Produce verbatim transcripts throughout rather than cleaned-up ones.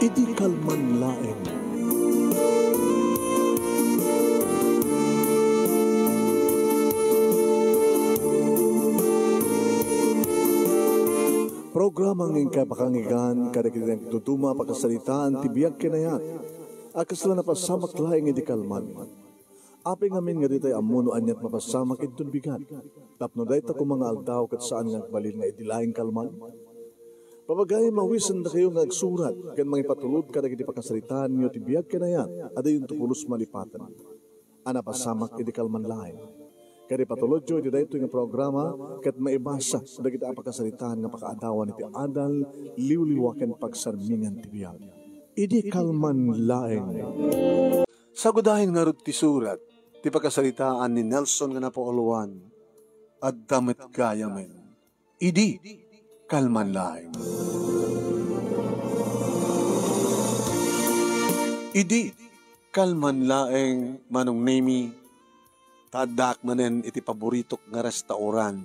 Idi kalman laeng. Programa nga inkay pakangigan kadagiti nagduduma a pakasaritaan ti biag ken ayat a kasla napasamak laeng idi kalman. Apay ngamin nga ditay ammo no aniat mapasamak inton bigat, tapno dayta koma nga aldaw ket saan nga agbalin nga idi laeng kalman? Papagayo, mawisendakayo nga agsurat ken mangipatulod kadagiti pakasaritaanyo ti biag ken ayat a diyonto pulos malipaten a napasamak idi kalman laeng. Ket ipatulodyo iti daytoy nga programa ket maibasa dagiti a pakasaritaan nga pakaadawan iti adal, liwliwa ken pagsarmingan ti biag. Idi kalman laeng. Sagudayen ngarud ti surat ti pakasaritaan ni Nelson nga napauluan, adda met gayamen. Idi kalman laeng. Idi kalman laeng, Manong Nemi, ta addaak manen iti paboritok nga restaurant.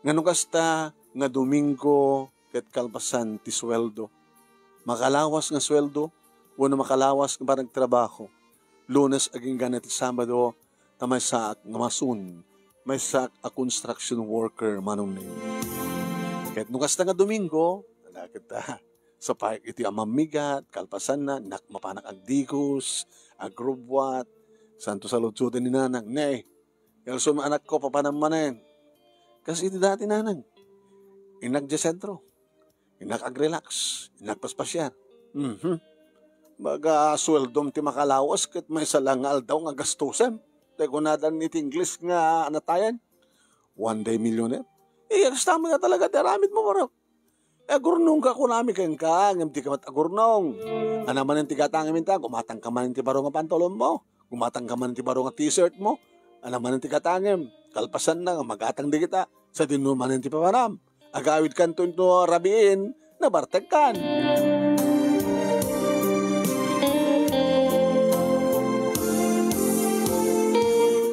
Nga no kasta nga Domingo ket kalpasan ti sueldo. Makalawas nga sueldo, wenno makalawas nga panagtrabaho. Lunes agingga ti Sabado, ta maysaak nga mason, maysaak a construction worker, Manong Nemi. Ket no kasta nga Domingo, ala ket, ah, sapaek iti amammigat, kalpasanna, innak mapanak agdigos, agrubbuat, santo saludsoden ni nanang, ne, Nelson, anakko, papanam manen. Kas iti dati, nanang. Innak diay sentro. Innak agrelax, innak paspasiar. Mhm. Baga sueldom ti makalawas ket maysa la nga aldaw nga gastusem. Tay kunadan iti Ingles nga anatayan. One day millionaire. Eh, kasta met nga talaga ti aramidmo, barok. Eh, agurnongka, kunami kenka, ngem dika met agurnong. Ania manen ti gatangem inta, gumatangka manen ti baro nga pantolonmo. Gumatangka manen ti baro nga t-shirt mo. Ania manen ti gatangem. Kalpasanna nga magatang dagita. Sadino manen ti papanam. Agawidkanto inton rabiin, nabartekkan.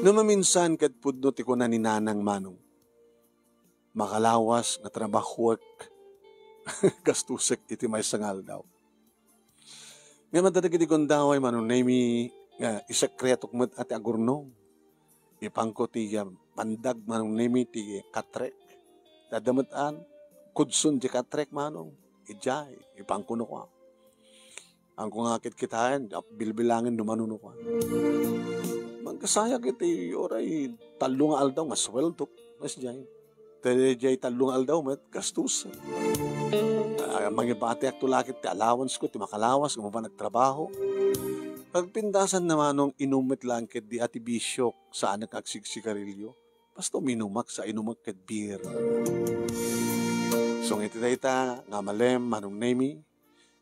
No maminsan ket pudno ti kuna ni Nanang, Manong, makalawas nga trabahuek, gastusek iti maysa nga aldaw. Ngem adda dagiti gundaway, Manong Nemi, nga isekretok met a ti agurnong. Ipanko ti, ah, pandag, Manong Nemi, ti katrek. Adda met a kudson ti katrek, Manong. Idiay, ipanko no kua. Anko nga kitkitaen, bilbilangen no mano no kua. Mangkasayak iti uray tallo nga aldaw nga sueldok. Mas diay. Daydiay tallo nga aldaw met, gastos. Ah, mangibatiakto la ket ti allowance ko, ti makalawas, nga mapan agtrabaho. Pagpintasan na, Manong, inum met laeng ket di a ti bisio, saanek nga agsigsigarilio. Basta uminumak sa inumak ket beer. So, iti dayta nga malem, Manong Nemi,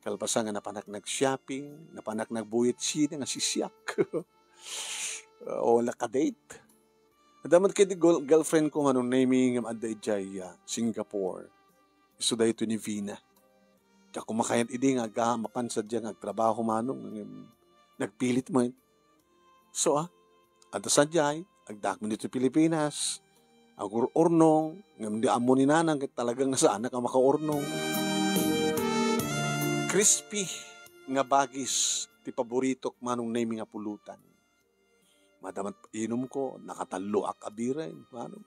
kalpasan nga napanak nag-shopping, napanak nagbuyit sine nga sisiak. O, naka-date. Adda met ket di gol-, girlfriend ko, Manong Nemi, nga adda idiay, ah, Singapore. Isu daytoy ni Vina. Diak koma kayat idi nga aga mapan sadiay nga agtrabaho, Manong, ngem nagpilit met. So, ah, adda sadiay, agdaak met ditoy Pilipinas. Agur-urnong, ngem di ammo ni Nanang ket talaga nga saanak a makaurnong. Crispy nga bagis ti paboritok, Manong Nemi, nga pulutan. Madama inumko, nakatalloak a biren, Manong.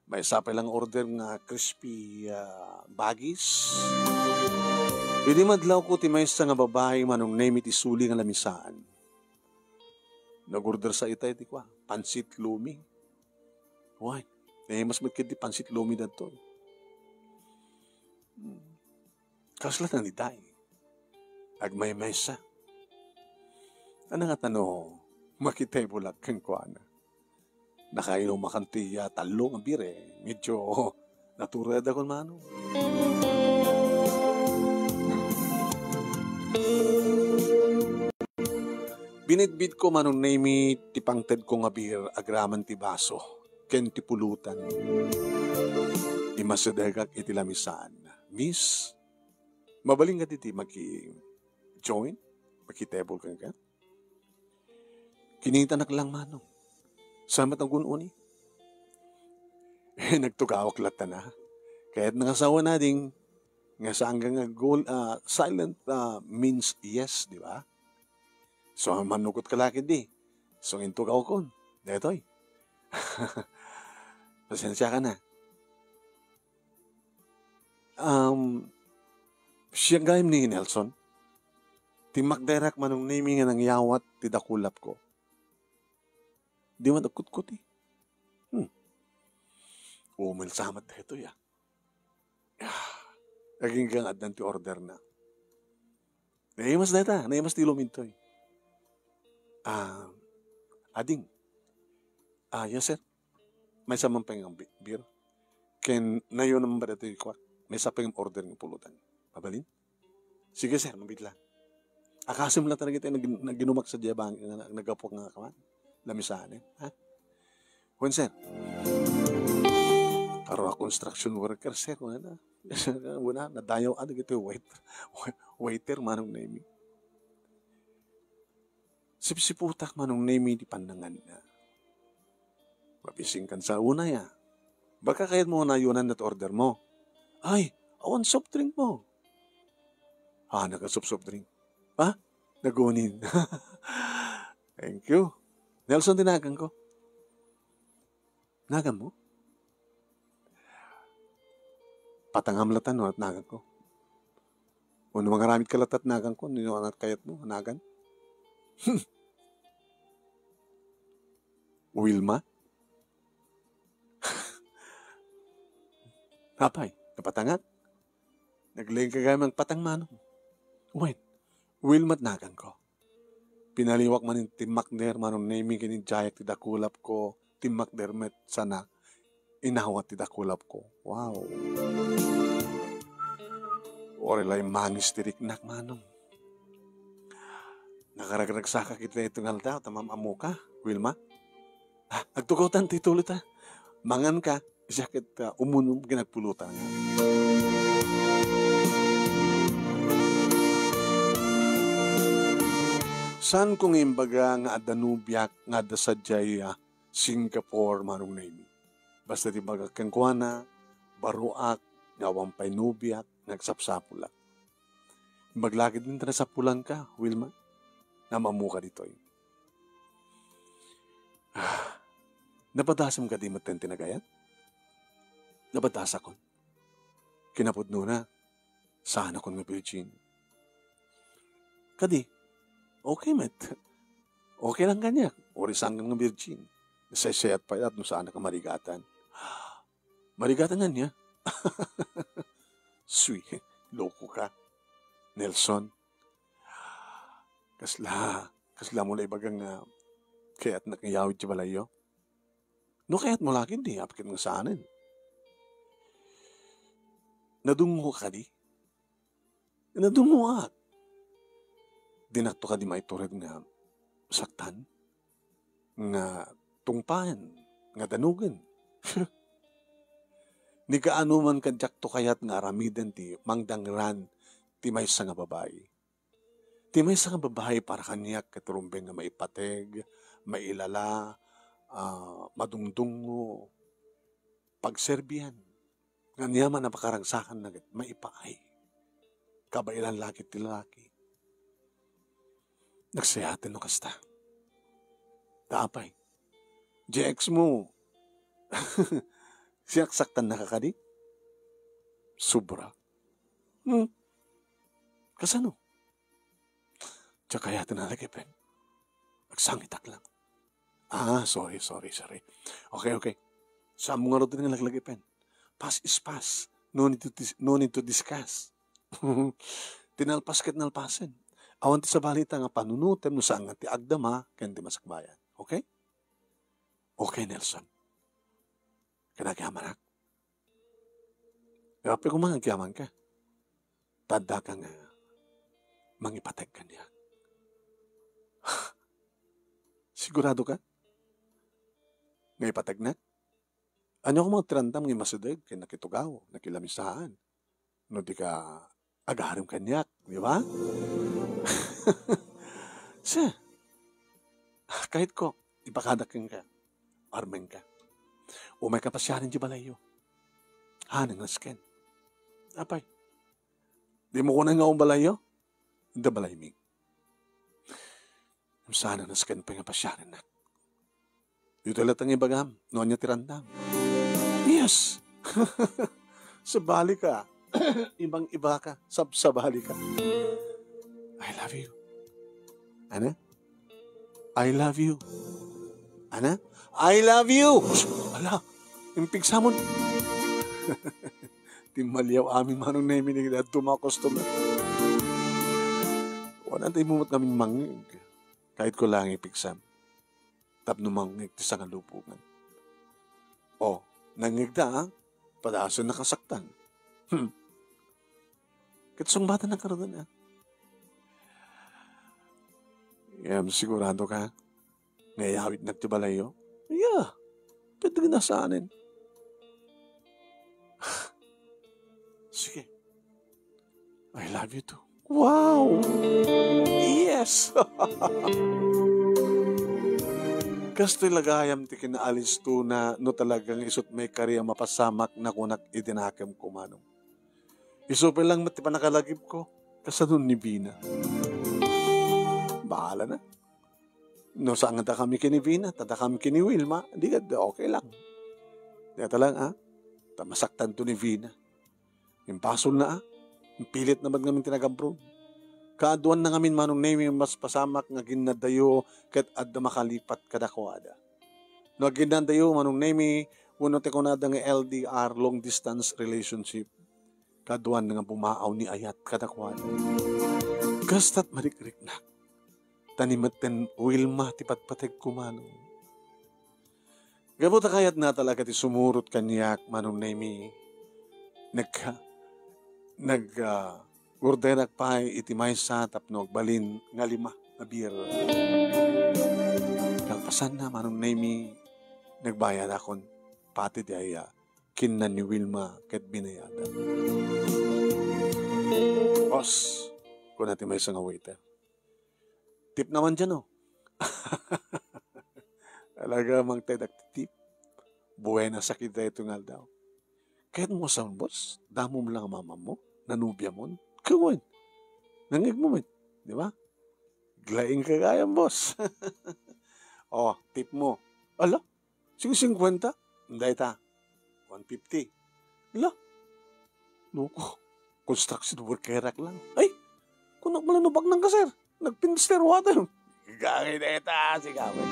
Maysa pay la nga order nga crispy, ah, bagis. Idi madlawko ti maysa nga babai, Manong Nemi, ti suli nga lamisaan. Nag-order sa itay ti kua, pansit lomi. Way, eh, mas met ket ti pansit lomi daytoy. Hmm. Kasla ta ni day. Agmaymaysa. Ania ngata no makitable-ak kenkuana? Nakainumakan ti, ah, tallo nga beer, eh. Medyo naturedakon, Manong. Binitbitko, Manong Nemi, ti pangtedko nga beer agraman ti baso ken ti pulutan. Immasidegak iti lamisaan. Miss, mabalin kadi ti maki-join? Maki-table kenka? Kinitanak lang, Manong. Saan met a gun-oni? Eh, nagtugawak latta na. Kayat nakasawa na ding Nga saan nga gol-, ah, silent, ah, means yes, di ba? So, manugot ka la ketdi. So, intugawkon. Daytoy. Pasensiaka na. Um, siak gayam ni Nelson. Timmakderak manong Nemi nga nangyawat ti dakulapko. Di man agkutkuti. Hmm. Umel sa met daytoy, ah. Ah, agingga nga addan ti orderna. Naimas dayta, naimas ti ilumidtoy. Ah, ading. Ah, yes, sir. Maysa man pay nga bi-, beer. Ken nayon man ba daytoy kuak? Maysa pay nga order nga pulutan. Mabalin? Sige, sir, mabiit lang. Akasem la talaga tayo nag-, naginumak sa diabang, nga nag-, naggapu nga kaman. Lamisanen, ha? Wen, sir. Karo a construction worker, sir, wala na. Wala, nadayaw, ano, ito, waiter, waiter, manong Nemi. Sipsiputak manong Nemi di pannanganna. Mapising kan sa unay, ah. Baka kayat mo nayonan net order mo. Ay, awan soft drink mo. Ah, naka soft, soft drink. Ha? Nagunin. Thank you. Nelson, tinagan ko. Nagan mo? Patangam latan no, at nagan ko. Wenno mangaramid ka latat nagan ko, no, anak kayat mo, nagan. Wilma? Apay, napatangak? Naglaing ka gayam patang manong. Wen, Wilma nagan ko. Pinaliwak man ti timmakder, manong Nemi, ken idiayak ti dakulap ko, timmakder met sana inawat ti dakulap ko. Wow. Uray la mangis ti riknak, manong. Nakaragragsakak iti daytoy nga aldaw, ta mam-ammoka, Wilma. Ah, agtugawtan ti tulo ta. Mangan ka, siak ket, ah, umunum ken agpulutan. Saan ko nga imbaga nga adda nobiak nga adda sadiay, ah, Singapore, manong Nemi. Basta ti bagak kenkuana, baruak, nga awan pay nobiak, nga agsapsapulak. Imbag la ketdin ta nasapulanka, Wilma. Mam-ammoka ditoy. Ah, napadasem kadi metten ti nagayat? Napadasakon. Kinapudnona, saanakon nga virgin. Kadi, okay met. Okay lang kaniak. Uray saankan nga virgin. Nasaysayat pay no saanak a marigatan. Marigatan ania? Sui, loko ka. Nelson, kasla, kasla mo la ibaga nga kayatnak nga iyawid ti balayyo? No kayat mo la ketdi, apay ket nga saanen. Nadungngo ka kadi? Nadungngoak. Dinakto kadi maitured nga saktan, nga tungpaen, nga danugen. Ni kaano man kadiakto kayat nga aramiden ti mangdangran ti maysa nga babai. Ti maysa nga babai para kaniak ket rumbeng nga maipateg, mailala, ah, madungdungngo, pagserbian. Nga ania man a pakaragsakanna ket maipaay. Kabaelan la ket ti lalaki. Nagsayaten no kasta. Ta apay, J X mo, siak saktannaka kadi? Sobra. Hmm. Kasano? Diak kayaten a lagipen. Agsangitak lang. Ah, sorry, sorry, sorry. Okay, okay. Saan mo ngarud nga laglagipen? Past is past. No need to dis-, no need to discuss. Ti nalpas ket nalpasen. Awan ti sabali ita nga panunotem no saan nga ti agdama ken ti masakbayan. Okay? Okay, Nelson. Kanagyamanak? Apay koma nga agyamanka. Ta addaka nga mangipateg kaniak. Sigurado ka? Nga ipategnak? Ania koma ti randam nga imasideg ken nakitugaw, nakilamisaan? No di ka agarem kaniak, di ba? Siya, kayatko, ipakadak kenka. Armenka. Umayka pasiaren ti balayyo. Hanang nasken. Apay, Dimo kunen nga umbalayyo? Adda balaymi. Ngem saan a nasken pay nga pasiarennak. Ditoy latta nga ibagam, no ania ti randam. Yes! Sabalika. Ibang-iba ka. Sabsabalika. I love you. Ano? I love you. Ano? I love you! Ala, impigsamon. Timmaliaw amin, Manong Nemi, ni daduma a customer. Wala tayo mumot ngamin mangngeg. Kahit ko lang ipigsam. Tapno mangngeg ti sangalupugan. O, nangngegda, a? Padasen nakasaktan. Hmm. Ket sungbatan na karon, a? Ngem sigurado ka nga iyawidnak ti balayyo? Yeah. Pwede na saanen. Sige. I love you too. Wow! Yes! Kastoy la gayam ti kinaalistona no talagang isut' maikari a mapasamak nakunak iti nakemko, Manong. Isu pay lang met ti pannakalagipko, kasano ni Vina. Bahala na. No, saan nga dakami ken ni Vina, ta dakami ken ni Wilma, di ket okay lang. Deta lang, a? Ta masaktanto ni Vina. Imbasolna, a? Impilit na met ngamin ti nagabron. Kaaduan na ngamin, Manong Nemi, mas pasamak nga aginnadayo ket adda makalipat kadakuada. No aginnadayo, Manong Nemi, wenno ti kunada nga L D R, long distance relationship, kaaduan nga bumaaw ni ayat kadakuada. Kasta't marikriknak. Ta ni metten Wilma ti patpategko, Manong. Gapu ta kayatna talaga ti sumurot kaniak, Manong Nemi. Nag-, nag-, ah, orderak pay iti maysa tapno agbalin nga lima a beer. Kalpasanna, Manong Nemi, nagbayadakon pati diay, ah, kinna ni Wilma ket binayadak. "Boss," kuna ti maysa nga waiter. "Tip naman dyan, oh." Talaga, mangted ak ti tip. Buenas a kita ito nga aldaw. Kayatmo sa, boss? Damo mo lang a mamam mo? Nanubia mo? Kawan. Nangig mo, met. Di ba? Glaing ka gayam, boss. Oh, tip mo. Ala, sige, singkwenta. Dayta. One fifty. Ala, loko. Construction workerak lang. Ay, kunak pala no baknang ka, sir. Nagpintas ti aruatek. Gagay dayta, sigawen.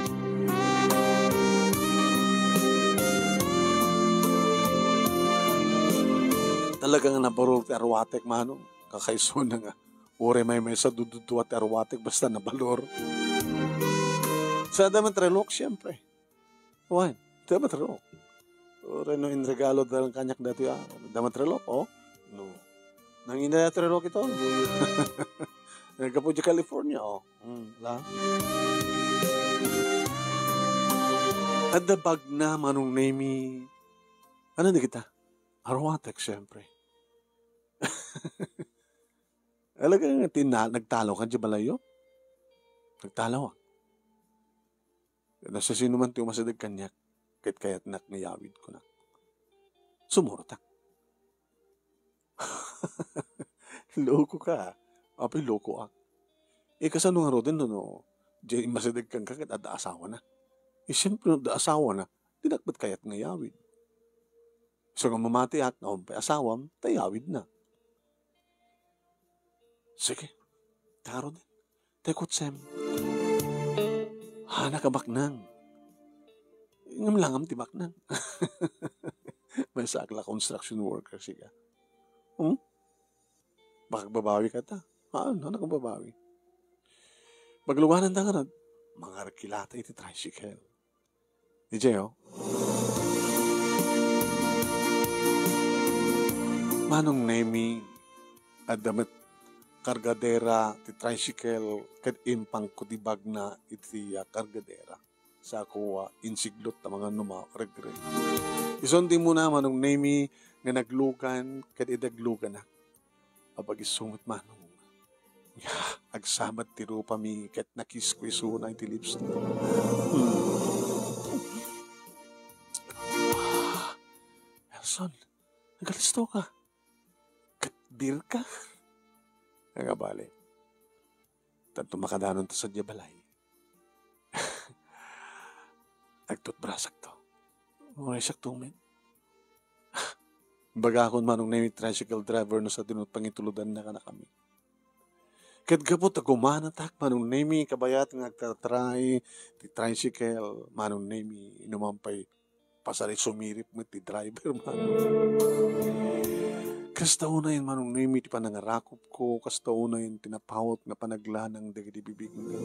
Talaga nga nabarul ti aruatek, Manong. Kakaisuna nga. Uray maymaysa dududua ti aruatek basta nabalur. Sa adda met relok, siyempre. Wen, adda met relok. Uray no inregalo da lang kaniak daytoy, a, adda met relok, oh. No. Nangina daytoy relok ito. Naggapu di California, oh. Hmm, la. Adda bagna, Manong Nemi. Ano na kita? Aruatek, siyempre. Talaga nga tina-, nagtalo ka di balayyo? Nagtalo, a. Nasasino man ti umasideg kaniak, ket kayatnak nga iyawid, kunak. Sumurotak. Loko ka, a. Apay, lokoak. Eh, kasano ngaruden no, no, di masideg kenka ket adda asawana? Eh, siyempre, no adda asawana, dinak met kayat nga iyawid. So, nga mamatiak, nga umpay asawam, ta iyawidna. Sige, taro din. Tay kutsem. Hana ka baknang. Ngem langam ti baknang. Maysa ak la construction worker, sika. Hmm? Makagbabawi ka ta. Haan, hana ka babawi. Pagluganan ta ngarud, mangarkilata iti tricycle. Idiay, oh. Manong Nemi, adda met kargadera ti tricycle ket impangko ti bagna iti, ah, kargadera. Sako a insiglot ta mangan no maregreg. Isun ti immuna, Manong Nemi, nga naglugan ket idi agluganak, apagisungot, Manong. Nya, agsabat ti rupami ket nakisko isuna iti lips. Hmm. Nelson, nagalisto ka. Ket beer ka? Nga bale, tanto makadanonto sadiay balay. Agtutbrasakto. Uray siak tumeng. Bagakon Manong Nemi, tricycle driver, no sadino pangitulodanna kadakami. Ket gapu ta gumanatak Manong Nemi, kabayat nga agtatry ti tricycle Manong Nemi, inuman pay pasali sumirip met ti driver Manong. Kasta unayen Manong Nemi ti panangarakopko, kasta unayen ti napawot nga panaglanang dagiti bibigna.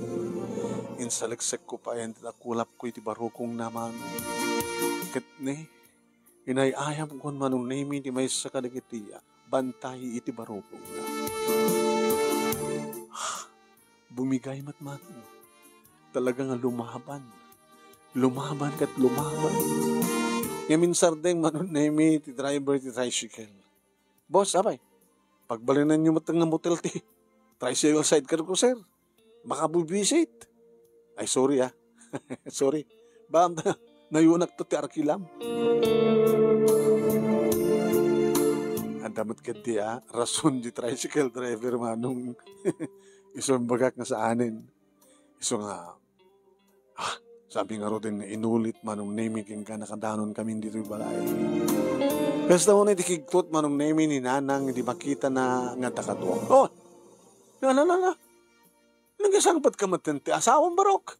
Insaleksekko payen ti nakulapko iti barukongna Manong. Ket ne, inay-ayamkon Manong Nemi ti maysa kadagiti bantay iti barukongna. Bumigay met Manong. Talaga nga lumaban. Lumaban ket lumaban. Ngamin sardeng Manong Nemi ti driver ti tricycle. "Boss, apay, pagbalinenyo met nga motel ti tricycle sidecar ko, sir. Makabubisit." "Ay, sorry, ah. Sorry. Baka nayunakto ti arkilam." Adda met ketdi, ah, rason di tricycle driver Manong. Isu imbagak nga saanen. Isu nga, ah, sabi ngaruden nga inulit Manong Nemi ken ka nakadanon kami ditoy balay. Kasta unay ti kigtot Manong Nemi ni Nanang idi makitana nga adda kadua. "Oh, na, na, na, na. Nagasangpet ka met ti asawam, barok?"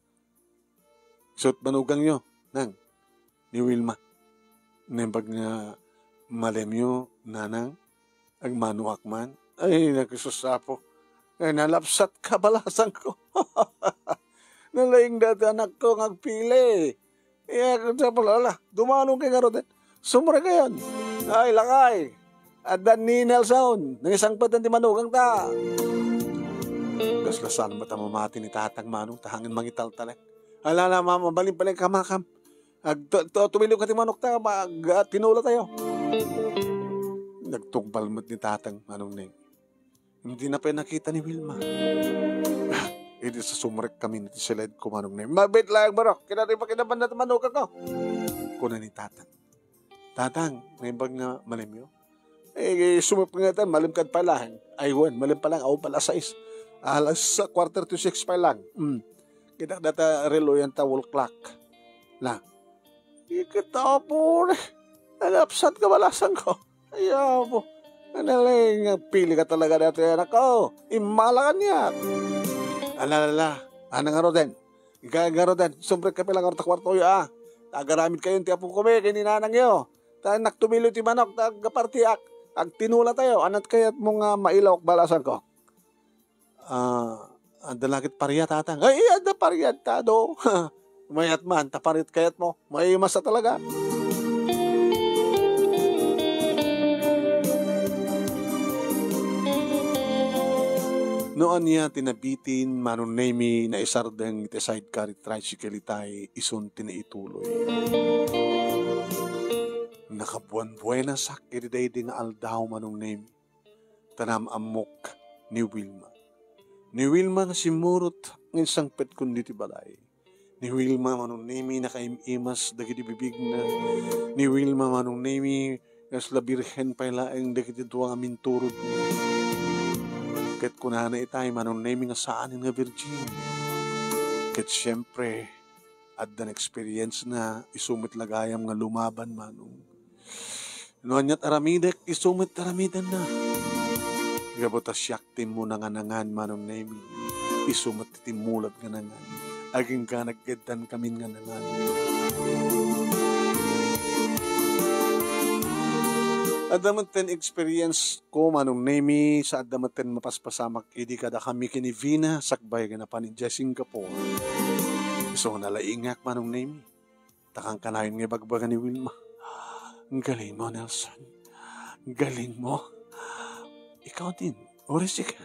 "Isut' manugangyo, Nang, ni Wilma. Naimbag nga malemyo, Nanang, agmanoak man." "Ay, nakisus, Apo. Ay, nalapsat ka, balasangko. Nalaing dati anakko nga agpili. Iya, kung sa pala, ala, dumanon kay ngaruden. Sumrek kayon. Ay, lakay. Adda ni Nelson. Nangisangpet ti manugangta." Kasla saan met a mamati ni Tatang Manong ta hangin mangitaltalek. "Ala, ala, mama, balin pala kamakam. Ag-, tu-, tu-, tumiliw ka ti manok ta, mag-, ah, tinula tayo." Nagtungbal met ni Tatang Manong Neng. Dina pay nakita ni Wilma. Idi sa sumrek kami iti siledko, Manong Neng. "Mabit lang, barok. Kinatay pa kinabanat manok ako," kuna ni Tatang. "Tatang, naimbag nga malemyo?" "Eh, sumrek nga ta, malem kad pay laeng." "Ay, wen, malem pa lang, awan pala sais. Alas sa quarter to six pay lang." Hmm. Kita data reloyan ta wall clock. Na. Ikita po, nalapsat ka balasangko. Ay, apo. Analing, pili ka talaga dati, anak ko. Imala ka niya. Ala, ala, ala. Ano nga, Roden? Ika nga, Roden. Sumrek ka pala nga ta kwarto yo, ah. Agaramid kayo ti apo ko, be, kay ni nanang yo. Ta nagtumilo ti manok, ta agapartiak. Agtinula tayo. Anat kayat mo nga mailawak balasangko? Ah, adda la ket paria, Tatang. Ay, adda paria, Tado. Mayat man, ta parit kayat mo. Maimasa talaga. No ania ti nabitin, Manong Nemi, naisardeng iti sidecar iti tricycle itay, isun ti naituloy. Nakabuenbuenasak iti daydi nga aldaw, Manong Nemi. Ta naam-ammok ni Wilma. Ni Wilma nga simmurot nga insangpetkon ditoy balay. Ni Wilma Manong Nemi nakaim-imas dagiti bibigna. Ni Wilma Manong Nemi nga kasla birhen pay laeng dagiti dua nga minturod. Ket kunana itay Manong Nemi nga saanen nga virgin. Ket siempre, adda na experience na, isu met la gayam nga lumaban, Manong. No aniat aramidek, isu met aramidenna. Gapu ta siak ti immuna nga nangan, Manong Nemi. Isu met ti timmulat nga nangan. Agingga nagkeddan kamin nga nangan. Adda met ten experience ko, Manong Nemi, sa adda met ten mapaspasamak idi kadakami ken ni Vina, sakbay nga napan idiay Singapore. Isu nga nalaingak, Manong Nemi. Ta kankanayon nga ibagbaga ni Wilma. Ang galing mo, Nelson. Ang galing mo. Ikaw din. Oras ka.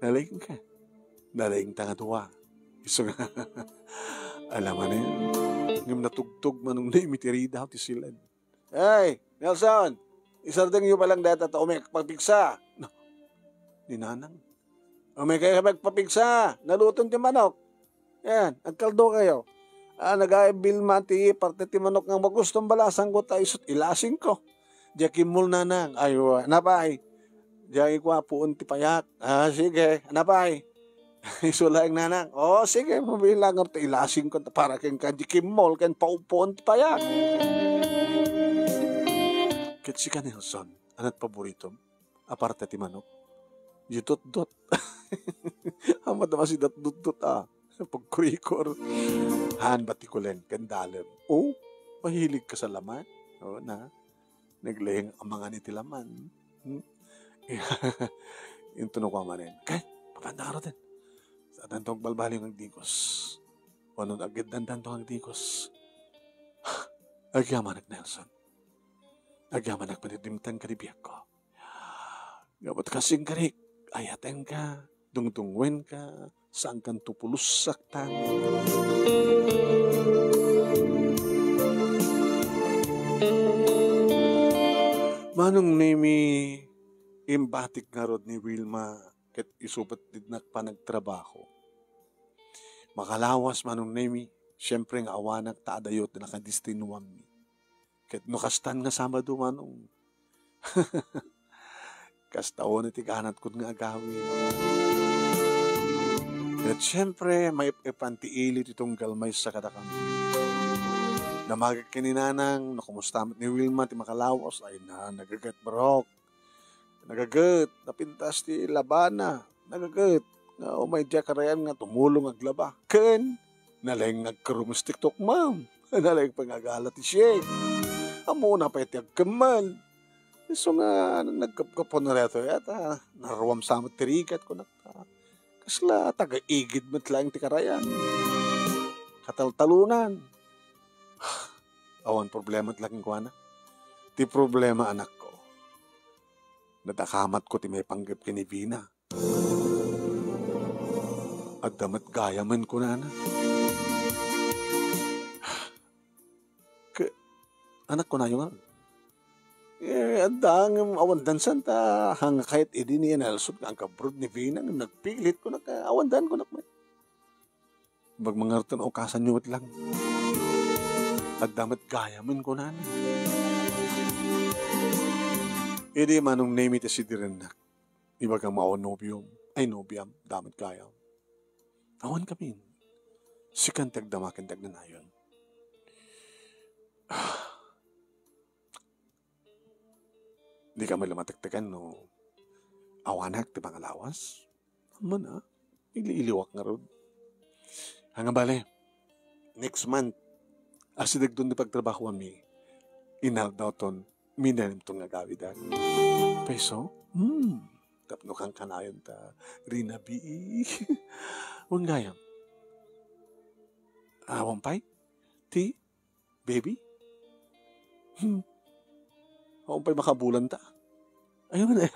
Nalaing ka. Nalaing ta nga dua. Isu nga. Alam mo na yun. Ngem natugtog Manong Nemi ti ridaw ti siled. Hey, Nelson! Isardengyo pa lang data ta umay agpapigsa. No. Ni Nanang. Umay kayo agpapigsa. Naluton ti manok. Yan, agkaldo kayo. Ah, nagabil man ti parte ti manok nga magustom balasang ko ta isut ilasing ko. Diya kimul Nanang. Ay, wa, napay. Diay kua, puon ti payak. Ah, sige. Ano pay? Isu laeng, nanang. Oh, sige, mabilang ta ilasing ko para ken ka di kimmol ken paupuon ti payak. Ket sika, Nelson, anat paboritom? Aparte ti manok. Yututdut. Amat naman si datdutdut, ah. Pagkurikor. Han, batikulen, ken dalem. Oh, mahilig ka sa laman? Oh, na. Nagleheng amangan iti laman. Hmm? Intuno ko manen. Kay, papanda ka ruten. Sa tanto agbalbaliw nga agdikos. Wano agdandanto nga agdikos. Agyamanak, Nelson. Agyamanak, panidimtan ka di biagko. Ngem kasing karik, ayatenka, dungdungngoenka, saankan to pulos saktan. Manong Nemi, imbatik ngarud ni Wilma ket isu met didnak panagtrabaho. Makalawas, Manong Nemi, siempre nga awanak ta adayo ti nakadestinuammi. Ket no kastan nga Sabado, Manong, kasta unay ti ganat kod nga agawid. Ket siempre, maip-ipan ti ili ti tunggal maysa kadakami. Damagek ken ni Nanang, no kumusta met ni Wilma ti makalawas, ay na, nagaget, barok. Nagaget, napintas ti labana. Nagaget, nga umay diay karayan nga tumulong aglaba. Ken, nalaing nga agkarumes ti tukmam. Nalaing pangagala ti siek. Ammona pay ti agkemmal. Isu nga nagkapkapuan reto, yata, naruam sa met ti rigat, kunak ta. Kasla taga-igid met laeng ti karayan. Kataltalunan. Awan problema ti laeng kuana. Ti problema, anakko, nadakamatko ti maipanggep ken ni Vina. Adda met gayamen, kunana. Ke, anak, kunayo nga. Eh, adda, ngem awan dansan ta, hanga kayat idi ni Nelson nga agkabrod ni Vina, ngem nagpilit, kunak, awan dan, kunak met. Bagmangarten, ukasanyo met lang. Adda met gayamen, kunana. Idi Manong Nemi ti sidirennak. Ibagam nga awan nobiom, ay, nobiam, adda met gayam. Awan kamin. Sikan ti agdama ken ti agnanayon. Dika met la matektekan no awanak ti pangalawas? Ammona, ili-iliwak ngarud. Ania bale, next month, asidegton ti pagtrabahoanmi, inaldawton, minanimton nga agawidan. Peso? Hmm, tapno kankanayon ta, Rina B. Wen gayam. Awan pay? Ti Baby? Hmm. Awan pay makabulan ta. Ayun na.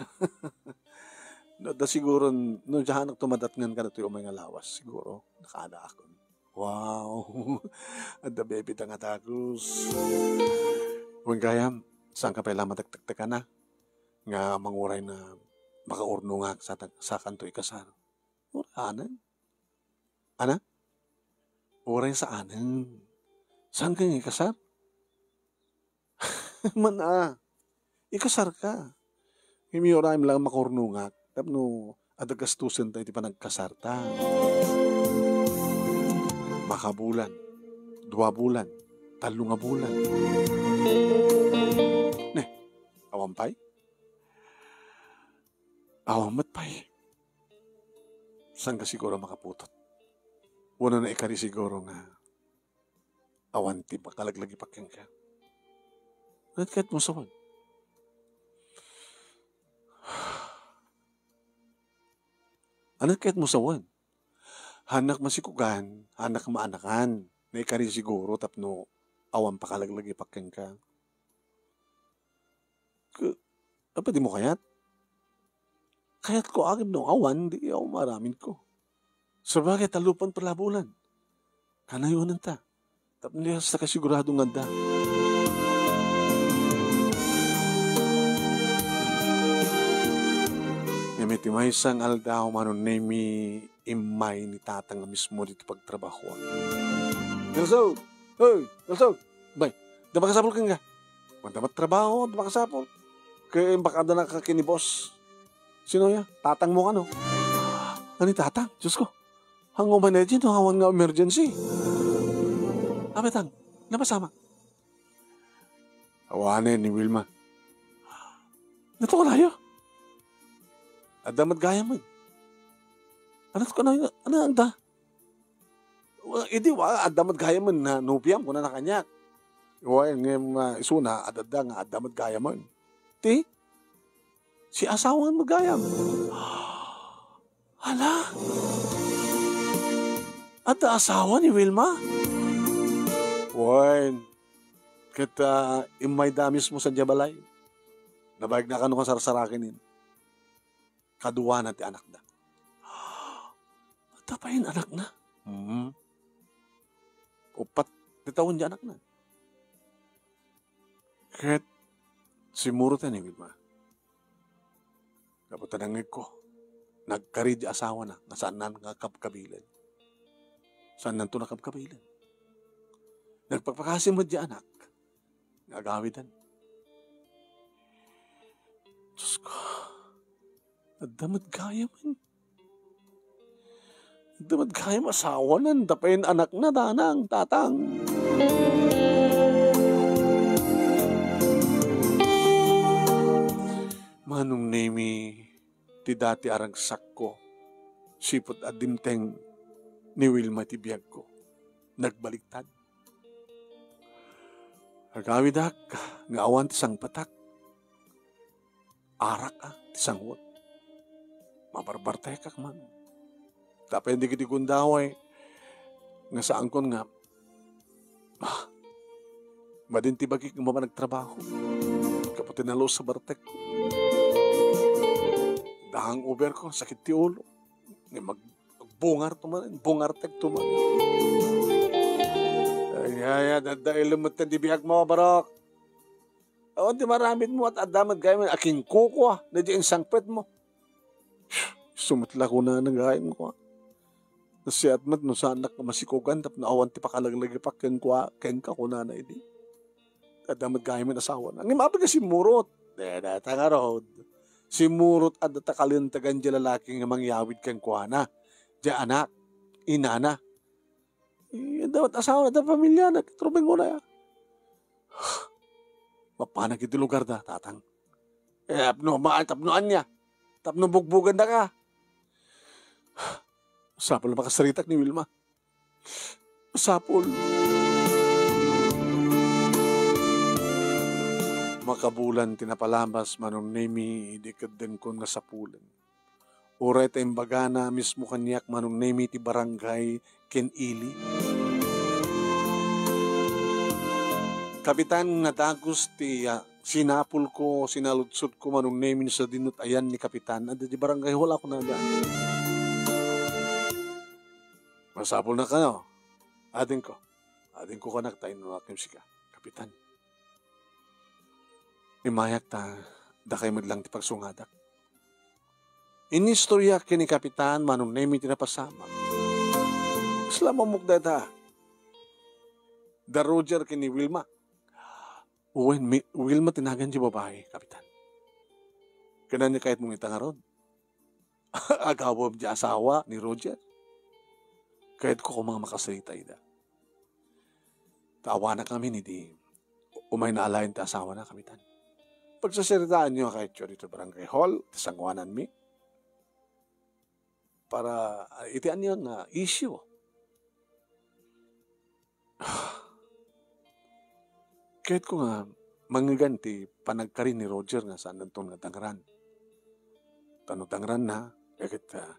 No, da siguro, no, diyanak tumadatngan ka na to'y umay nga lawas, siguro, nakaada akon. Wow! Adda baby ta nga dagus. Wen gayam, saan ka pay la matektektekan a? Nga manguray na makaurnongak sa, sakanto ikasar. Ura, anen? Ana? Uray saanen. Saan ka nga ikasar? Man a, ikasar ka. Ngem uray met lang makaurnongak. Tapno adda gastusen ta iti panagkasar ta. Makabulan, dua bulan, tallo nga bulan. Ne, awan pay? Awan met pay. Saan ka siguro makaputot? Wenno naikari siguro nga awan ti makalaglagipak kenka? Ket kayatmo sawen? Ania kayatmo sawen? Haanak masikugan, haanak maanakan. Naikari siguro tapno awan pakalaglagipak kenka. Ke-, apay dimo kayat? Kayatko, ngem no awan, di awan aramidko. Sabagay, tallo pay pay la bulan. Kanayonan ta. Tapno di kasta kasigurado nga adda. Ngem iti maysa nga aldaw, Manong Nemi, immay ni Tata nga mismo ditoy pagtrabahoan. Nelson! Hey, Nelson! Bay, adda makasapul kenka. Adda met trabaho, adda makasapul. Ket baka adda nakakinibos. Sino ya? Tatangmo kano? Ani tatang? Diyos ko. Hango man no awan nga emergency. Apay, tang, napasamak. Awanen ni Wilma. Natukalayo. Adda met gayam. Ano ko na, ano ang da? Wa, idi wa, adda met gayam na nobiam, kuna na kaniak. Wa, ngem, ah, isuna, adda nga adda met gayam. Ti? Si asawa nga met gayam. Hala? Adda asawa ni Wilma? Wen, ket, ah, immayda mismo sadiay balay. Nabaigna kano nga sarsaraken. Kaduana ti anakda. Adda pay anakna? Hmm. Uppat ti tawen ti anakna. Ket simmurot ni Wilma. Gapu ta nangngegko, nagkari ti asawana nga saanna nga kabkabilen. Saannanto nakabkabilen. Nagpakpakasi met ti anak nga agawiden. Diyos ko, adda met gayam. Adda met gayam asawana, adda pay anakna, danang, tatang. Manong Nemi, ti dati a ragsakko, sipud a dimteng ni Wilma ti biagko. Nagbaliktad. Agawidak nga awan ti sangpetak. Arak, ah, ti sangot. Mabarbartekak man. Tapno dagiti gundaway nga saankon nga, ah, madin ti bagik nga mapan agtrabaho. Gapu ti nalus a bartek. Dahang over ko, sakit ti ulo. Nga mag-, magbungar to man, bungartek to man. Ay, ay, ay, dadda ilem met ti biag mo, barok. Awan ti maramid mo, at adda met gayam a kinkukua, daydi insangpet mo. Isu met la kunana gayam ko, ah. Nasiat met no saanak nga masikogan tapno awan ti pakalaglagipak kenka, kenka kunana idi. Adda met gayam asawana. Ngem apay nga simmurot? Dayta ngarud. Simmurot adda ta kalintegan diay lalaki nga mangyawid kenkuana. Diay anak, inana. Eh, adda met asawana, adda pamiliana, ket ruben kunana. Mapanak iti lugarda, tatang. Eh, tapno, ma-, tapno ania? Tapno bugbugandaka. Sapul a makasaritak ni Wilma. Sapul. Makabulan ti napalabas, Manong Nemi, idi keddengkon nga sapulen. Uray ta imbagana mismo kaniak, Manong Nemi, ti barangay ken ili. Kapitan, nadagos ti, ah, sinapulko, sinaludsodko, Manong Nemi, no sadino ti ayan ni Kapitan. Adda di barangay hall ako nada. Masapul na kano. Adingko. Adingko kanak ta inno akim sika, Kapitan. Imayak ta dakay met lang ti pagsungadak. Inistoryak ken ni Kapitan Manong Nemi ti napasamak. Isla mamukda da. Da Roger ken ni Wilma. Wen, mi-, Wilma ti nagan ti babai, Kapitan. Ken ania kayatmo ita ngarud? Agawem ti asawa ni Roger. Kayatko koma nga makasarita ida. Ta awanak ngamin idi umayna alaen ti asawana, Kapitan. Pagsasaritaanyo a kayatyo ditoy barangay hall, ti sangoananmi. Para, ah, iti anian nga issue. Kayatko nga mangngegan ti panagkari ni Roger nga saannanton nga dangran. Ta no dangranna, ket, ah,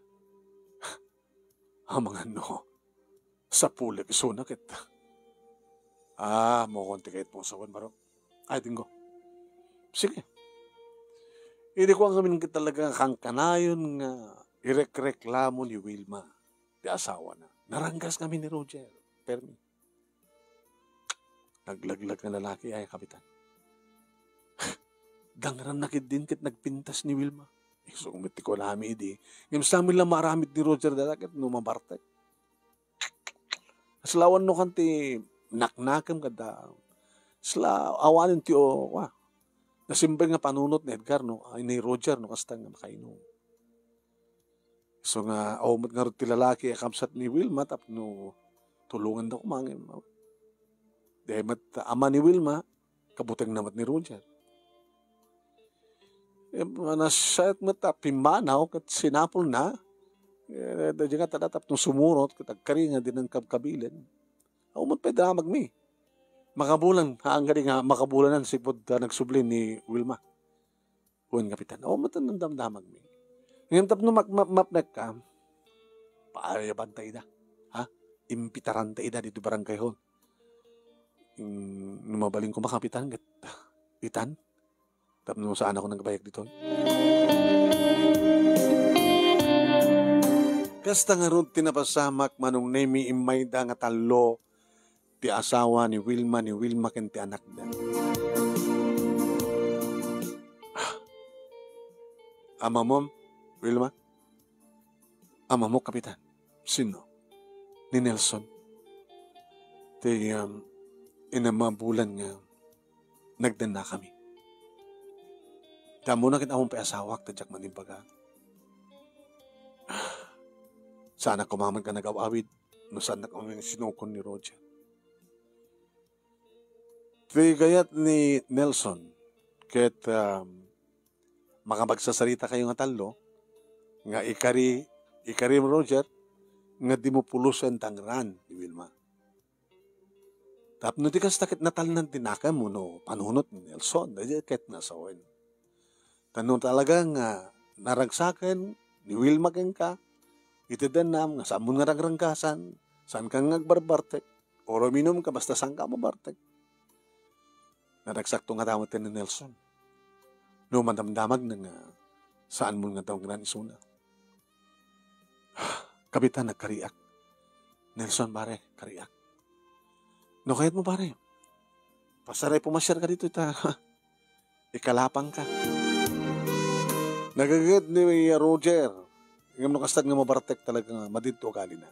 amangan no sapulek isuna ket. Ah, mokon ti kayatmo a sawen, barok. Ay, tinggo. Sige. Idi ko ngamin ket talaga kankanayon nga irekreklamo ni Wilma, ti asawana. Naranggas ngamin ni Roger. Permi. Naglaglag nga lalaki ay, Kapitan. Dangranna ketdin ket nagpintas ni Wilma. Isu met ti kunami idi. Ngem saan met la maaramid ni Roger dayta ket no mabartek. Kasla awan no kan ti naknakem kada. Kasla awanen ti o, wa. Nasimbag nga panunot ni Edgar, no, ay, ni Roger, no, kasta nga makainum. So nga, awan met ngarud ti lalaki a kabsat ni Wilma tapno tulonganda koma ngem, di met ama ni Wilma, kabutengna met ni Roger. Eh, nasayat met a pimmanaw ket sinapulna. Eh, daydi nga tada tapno sumurot ket agkari nga dinengkab kabilen. Awan met pay damagmi. Makabulan, haan kadi nga makabulanan sipud ta nagsubli ni Wilma. Wen, Kapitan, awan met damdamagmi. Ngem tapno mak-, ma-, mapnekka, paayabanta ida. Ha? Imbitaranta ida ditoy barangay hall. Mm, no mabalin koma, Kapitan, ket itan, tapno saan ako nagbayag ditoy. Kasta ngarud ti napasamak, Manong Nemi, immayda nga tallo ti asawa ni Wilma, ni Wilma ken ti anakda. Amamom, Wilma? Amamok, Kapitan. Sino? Ni Nelson. Ti, um, inam a bulan nga nagdennakami. Ti ammona ket ammom pay asawak, ta diak man imbaga. Saanak koma met nga nagaw-awid no saannak koma sinukon ni Roger. Ti gayat ni Nelson ket, um, makapagsasaritakayo nga tallo, nga ikari, ikari, Roger, nga dimo pulosen ti angran ni Wilma. Tapno ti kasta ket natalnan ti nakemmo no panunot ni Nelson, daydi ket nga sawen. Ta no talaga nga naragsaken ni Wilma kenka, iti dennam nga saanmon nga rangranggasan, saanka nga agbarbartek, o ruminumka basta saanka a mabartek. Naragsakto ngata met ni Nelson. No madamdamagna nga saanmon nga daw ngan isuna. Kapitan, nagkariak. Nelson, pare, kariak. No kayatmo, pare, pasaray pumasiarka ditoy ta ikalapangka. Nagaget ni Roger. Ngem no kasta nga mabartek talaga nga madin ti ugalina.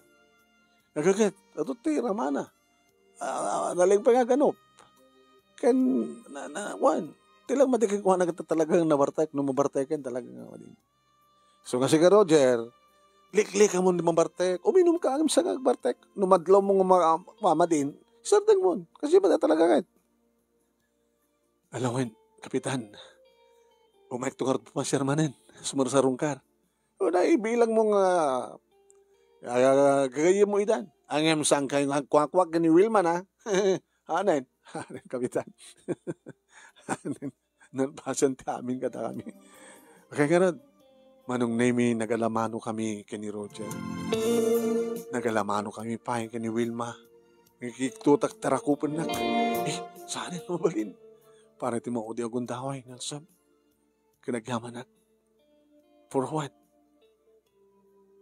Nagaget, adto ti ramana. Ah, naleng pay nga ganup. Ken, na, na, wan. Ti lang madi kenkuana ket talagang nabartek, no mabarteken talaga nga madin. So nga sika, Roger, liklikamon ti mabartek. Uminumka ngem saanka agbartek. No madlawmo nga ma-, mamadin, sardengmon. Kasi ba talaga ket? Ala wen, Kapitan. Umayekto ngarud pumasiar manen. Sumarsarungkar. Una, ibilangmo nga, ah, gagayyemmo idan. Ngem saankayo nga agkuakuak ken ni Wilma, na? Anen? Anen, Kapitan? Anen? Nalpasen ti amin kadakami. Okay, ngarud, Manong Nemi, nagalamanokami ken ni Roger. Nagalamanokami pay ken ni Wilma. Ngikiktutak ti rakupennak. Eh, saan a mabalin? Para ti maudi a gundaway, Nelson. Ken agyamanak. For what?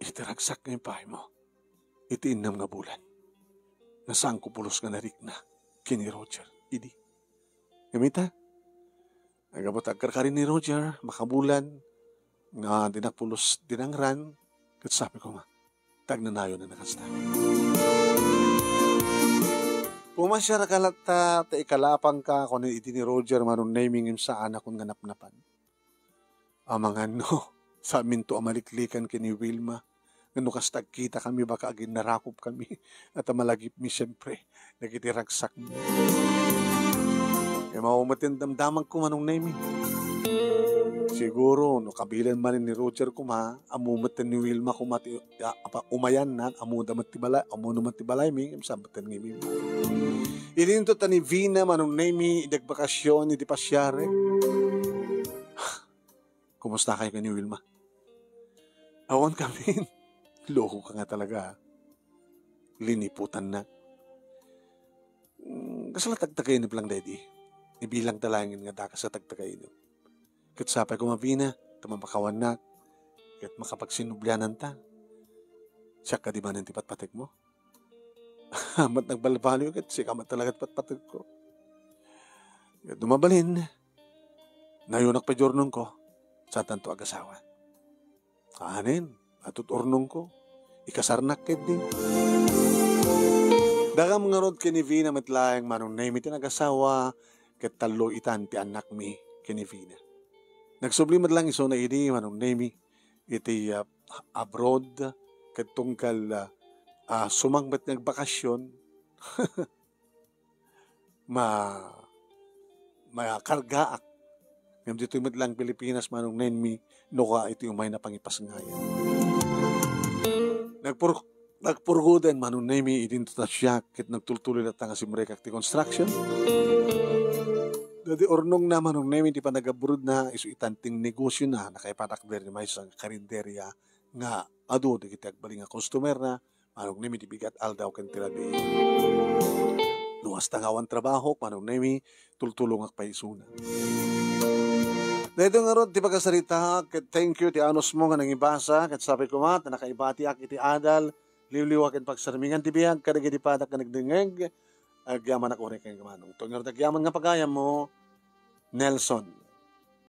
Iti ragsak nga impaaymo iti innem nga bulan, nga saanko pulos nga narikna ken ni Roger idi. Ngem ita, aggapu ta agkarkari ni Roger, makabulan, nga dinak pulos dinangran, ket sapiko nga, ta agnanayon a nakasta. Pumasiarka latta ta ikalapangka, kunen idi ni Roger, Manong Nemi, ngem saanakon nga napnapan. Amangan no, saminto a maliklikan ken ni Wilma, nga no kasta agkitakami, baka aginnarakupkami, at a malagipmi, siempre, dagiti ragsakmi. Ngem awan met ti damdamagko, Manong Nemi. Siguro, no kabilen manen ni Roger koma, ammo met ni Wilma koma ti, a, apa, umayannak, ammoda met ti balay, ammoda met ti balaymi, ngem saan met ti ngimim. Idinto ta ni Vina, Manong Nemi, idi agbakasyon, idi pasiarek. Kumustakayo ken ni Wilma? Awan kamin. Lokoka nga talaga, ah. Liniputannak. Mm, kasla tagtagayunep lang daydi. Ibilangta laengen nga dakas a tagtagayunep. Ket sapay koma, Vina, ta mapakawannak, ket makapagsinubliananta. Siak kadi manen ti patpategmo? Met nagbalbaliw ket sika met talaga ti patpategko. Ket no mabalin, nayonak pay diay urnongko, saantanto agasawa. Anen, atut urnongko, ikasarnak ketdi. Dakam ngarud ken ni Vina met laeng, Manong Nemi, ti nagasawa, ket tallo itan ti annakmi ken ni Vina. Nagsubli met laeng isuna idi, Manong Nemi, iti, ah, abroad, ket tunggal, ah, ah, sumangpet nga agbakasyon, ma-, makargaak. Ngem ditoy met lang Pilipinas, Manong Nemi, no ka iti umayna pangipasngayam. Nagpur-, nagpurgoden, Manong Nemi, idinto ta siak, ket nagtultuloy latta nga simrekak ti construction. Dadi urnongna, Manong Nemi, ti panagabrodna, isu itan ti negosiona, nakaipatak daydi maysa nga karinderia nga adu dagiti agbalin nga customerna, Manong Nemi, ti bigat aldaw ken ti rabii. No kasta nga awan trabahok, Manong Nemi, tultulongak pay isuna. Daytoy ngarud ti pakasaritaak, ket thank you ti anusmo nga nangibasa, ket sapay koma ta nakaibatiak iti adal, liwliwa ken pagsarmingan ti biag kadagiti padak nga nagdengngeg. Agyamanak uray kenka, Manong. Itoy ngarud agyaman nga pagayammo, Nelson.